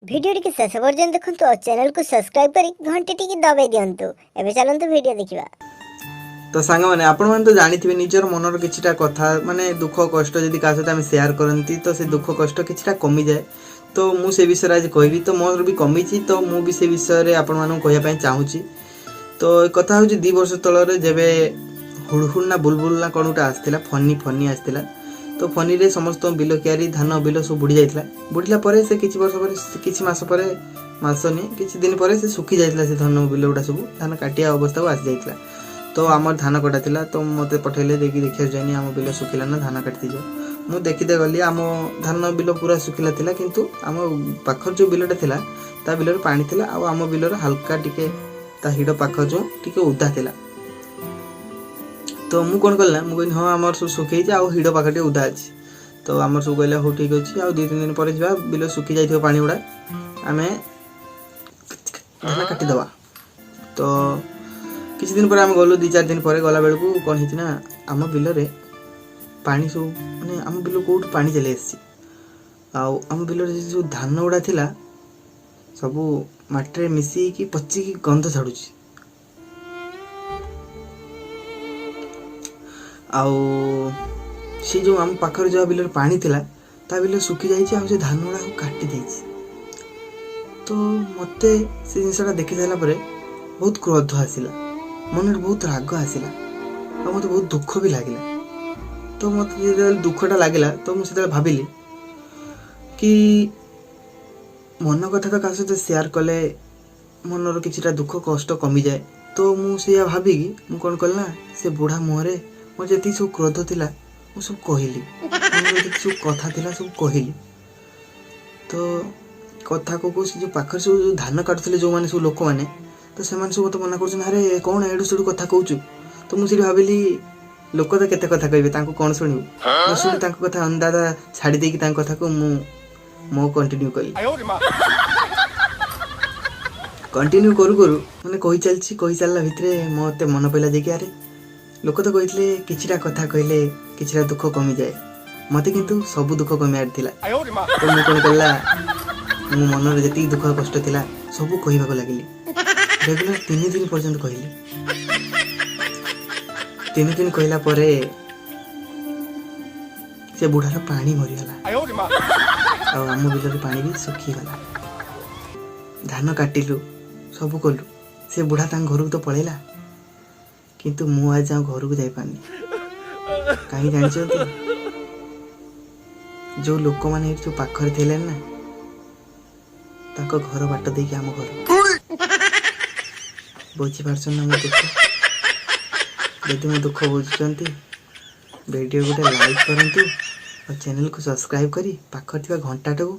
ଭିଡ଼ିଓଟିକୁ ଶେଷ ପର୍ଯ୍ୟନ୍ତ ଦେଖନ୍ତୁ ଆଉ ଚ୍ୟାନେଲକୁ ସବସ୍କ୍ରାଇବ୍ କରି ଘଣ୍ଟିଟିକି ଦବାଇ ଦିଅନ୍ତୁ। ଏବେ ଚାଲନ୍ତୁ ଭିଡ଼ିଓ ଦେଖିବା। ତ ସାଙ୍ଗମାନେ, ଆପଣମାନେ ତ ଜାଣିଥିବେ, ନିଜର ମନର କିଛିଟା କଥା, ମାନେ ଦୁଃଖ କଷ୍ଟ ଯଦି କାହା ସହିତ ଆମେ ସେୟାର କରନ୍ତି, ତ ସେ ଦୁଃଖ କଷ୍ଟ କିଛିଟା କମିଯାଏ। ତ ମୁଁ ସେ ବିଷୟରେ ଆଜି କହିବି। ତ ମୋର ବି କମିଛି, ତ ମୁଁ ବି ସେ ବିଷୟରେ ଆପଣମାନଙ୍କୁ କହିବା ପାଇଁ ଚାହୁଁଛି। ତ ଏ କଥା ହେଉଛି 2 ବର୍ଷ ତଳରେ, ଯେବେ ହୁଡ଼ହୁଡ଼ ନା ବୁଲବୁଲ ନା କ'ଣ ଗୋଟେ ଆସିଥିଲା, ଫନି ଫନି ଆସିଥିଲା। ତ ଫନିରେ ସମସ୍ତଙ୍କ ବିଲ କିଆରି, ଧାନ ବିଲ ସବୁ ବୁଡ଼ି ଯାଇଥିଲା। ବୁଡ଼ିଲା ପରେ ସେ କିଛି ବର୍ଷ ପରେ, କିଛି ମାସ ପରେ, ମାସ ନି, କିଛି ଦିନ ପରେ ସେ ଶୁଖି ଯାଇଥିଲା। ସେ ଧାନ ବିଲ ଗୁଡ଼ା ସବୁ ଧାନ କାଟିବା ଅବସ୍ଥାକୁ ଆସିଯାଇଥିଲା। ତ ଆମର ଧାନ କଟା ଥିଲା। ତ ମୋତେ ପଠେଇଲେ, ଦେଇକି ଦେଖିବାକୁ ଯାଇନି, ଆମ ବିଲ ଶୁଖିଲା ନା, ଧାନ କାଟି ଦେଇଯିବ। ମୁଁ ଦେଖିତେ ଗଲି, ଆମ ଧାନ ବିଲ ପୁରା ଶୁଖିଲା ଥିଲା। କିନ୍ତୁ ଆମ ପାଖରେ ଯେଉଁ ବିଲଟା ଥିଲା, ତା ବିଲରେ ପାଣି ଥିଲା ଆଉ ଆମ ବିଲରେ ହାଲକା ଟିକେ ତା ହିଡ଼ ପାଖ ଯେଉଁ ଟିକେ ଓଦା ଥିଲା। ତ ମୁଁ କ'ଣ କଲି ନା, ମୁଁ କହିଲି, ହଁ, ଆମର ସବୁ ଶୁଖେଇଛି ଆଉ ହିଡ଼ ପାଖ ଟିକେ ଓଦା ଅଛି। ତ ଆମର ସବୁ କହିଲେ, ହଉ ଠିକ୍ ଅଛି, ଆଉ 2-3 ଦିନ ପରେ ଯିବା, ବିଲ ଶୁଖି ଯାଇଥିବ ପାଣି ଗୁଡ଼ା, ଆମେ ଧାନ କାଟିଦେବା। ତ କିଛି ଦିନ ପରେ ଆମେ ଗଲୁ। 2-4 ଦିନ ପରେ ଗଲା ବେଳକୁ କ'ଣ ହେଇଛି ନା, ଆମ ବିଲରେ ପାଣି ସବୁ, ମାନେ ଆମ ବିଲ କେଉଁଠୁ ପାଣି ଚାଲି ଆସିଛି ଆଉ ଆମ ବିଲରେ ଯେଉଁ ଧାନ ଗୁଡ଼ା ଥିଲା, ସବୁ ମାଟିରେ ମିଶିକି ପଚିକି ଗନ୍ଧ ଛାଡ଼ୁଛି। ଆଉ ସେ ଯେଉଁ ଆମ ପାଖରେ ଯେଉଁ ବିଲରେ ପାଣି ଥିଲା, ତା ବିଲ ଶୁଖି ଯାଇଛି ଆଉ ସେ ଧାନ ଗୁଡ଼ାକୁ କାଟି ଦେଇଛି। ତ ମୋତେ ସେ ଜିନିଷଟା ଦେଖି ସାରିଲା ପରେ ବହୁତ କ୍ରୋଧ ଆସିଲା, ମନରେ ବହୁତ ରାଗ ଆସିଲା ଆଉ ମୋତେ ବହୁତ ଦୁଃଖ ବି ଲାଗିଲା। ତ ମୋତେ ଯେତେବେଳେ ଦୁଃଖଟା ଲାଗିଲା, ତ ମୁଁ ସେତେବେଳେ ଭାବିଲି କି ମନ କଥା ତ କାହା ସହିତ ସେୟାର କଲେ ମନର କିଛିଟା ଦୁଃଖ କଷ୍ଟ କମିଯାଏ। ତ ମୁଁ ସେଇଆ ଭାବିକି ମୁଁ କ'ଣ କଲି ନା, ସେ ବୁଢ଼ା ମୁହଁରେ ମୋର ଯେତିକି ସବୁ କ୍ରୋଧ ଥିଲା, ମୁଁ ସବୁ କହିଲି। ମନରେ ଯେତିକି ସବୁ କଥା ଥିଲା, ସବୁ କହିଲି। ତ କଥା କହୁ କହୁ ସେ ଯେଉଁ ପାଖରେ ସବୁ ଯେଉଁ ଧାନ କାଟୁଥିଲେ, ଯେଉଁମାନେ ସବୁ ଲୋକମାନେ, ତ ସେମାନେ ସବୁ ମୋତେ ମନା କରୁଛନ୍ତି, ଆରେ କ'ଣ ଏଡ଼ୁ ସେଡ଼ୁ କଥା କହୁଛୁ? ତ ମୁଁ ସେଠି ଭାବିଲି, ଲୋକ ତ କେତେ କଥା କହିବେ, ତାଙ୍କୁ କ'ଣ ଶୁଣିବୁ? ନ ଶୁଣି ତାଙ୍କ କଥା ଅନ୍ଦାଜା ଛାଡ଼ି ଦେଇକି ତାଙ୍କ କଥାକୁ ମୁଁ ମୋ କଣ୍ଟିନ୍ୟୁ କଲି। କଣ୍ଟିନ୍ୟୁ କରୁ କରୁ, ମାନେ କହି ଚାଲିଛି, କହି ଚାଲିଲା ଭିତରେ ମୋତେ ମନେ ପଡ଼ିଲା ଯେ କି ଆରେ, ଲୋକ ତ କହିଥିଲେ କିଛିଟା କଥା କହିଲେ କିଛିଟା ଦୁଃଖ କମିଯାଏ, ମୋତେ କିନ୍ତୁ ସବୁ ଦୁଃଖ କମିବାର ଥିଲା। ତ ମୁଁ କ'ଣ କଲା, ମୋ ମନରେ ଯେତିକି ଦୁଃଖ କଷ୍ଟ ଥିଲା, ସବୁ କହିବାକୁ ଲାଗିଲି। ରେଗୁଲାର 3 ଦିନ ପର୍ଯ୍ୟନ୍ତ କହିଲି। 3 ଦିନ କହିଲା ପରେ ସେ ବୁଢ଼ାର ପାଣି ମରିଗଲା ଆଉ ଆମ ବିଲରେ ପାଣି ବି ଶୁଖିଗଲା। ଧାନ କାଟିଲୁ, ସବୁ କଲୁ। ସେ ବୁଢ଼ା ତାଙ୍କ ଘରକୁ ତ ପଳେଇଲା, କିନ୍ତୁ ମୁଁ ଆଜି ଆଉ ଘରକୁ ଯାଇପାରିନି। କାହିଁକି ଜାଣିଛନ୍ତି? ଯେଉଁ ଲୋକମାନେ ଏଇଠି ଯେଉଁ ପାଖରେ ଥିଲେ ନା, ତାଙ୍କ ଘର ବାଟ ଦେଇକି ଆମ ଘର। ବୁଝିପାରୁଛନ୍ତି ନା ମୋ ଦୁଃଖ? ଯଦି ମୋ ଦୁଃଖ ବୁଝୁଛନ୍ତି, ଭିଡ଼ିଓ ଗୋଟେ ଲାଇକ୍ କରନ୍ତୁ ଆଉ ଚ୍ୟାନେଲକୁ ସବସ୍କ୍ରାଇବ୍ କରି ପାଖରେ ଥିବା ଘଣ୍ଟାଟାକୁ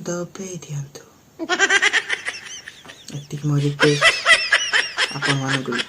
ଦବେଇ ଦିଅନ୍ତୁ। ଏତିକି ମୋ ରିକ୍ୱେଷ୍ଟ ଆପଣମାନଙ୍କୁ ବି।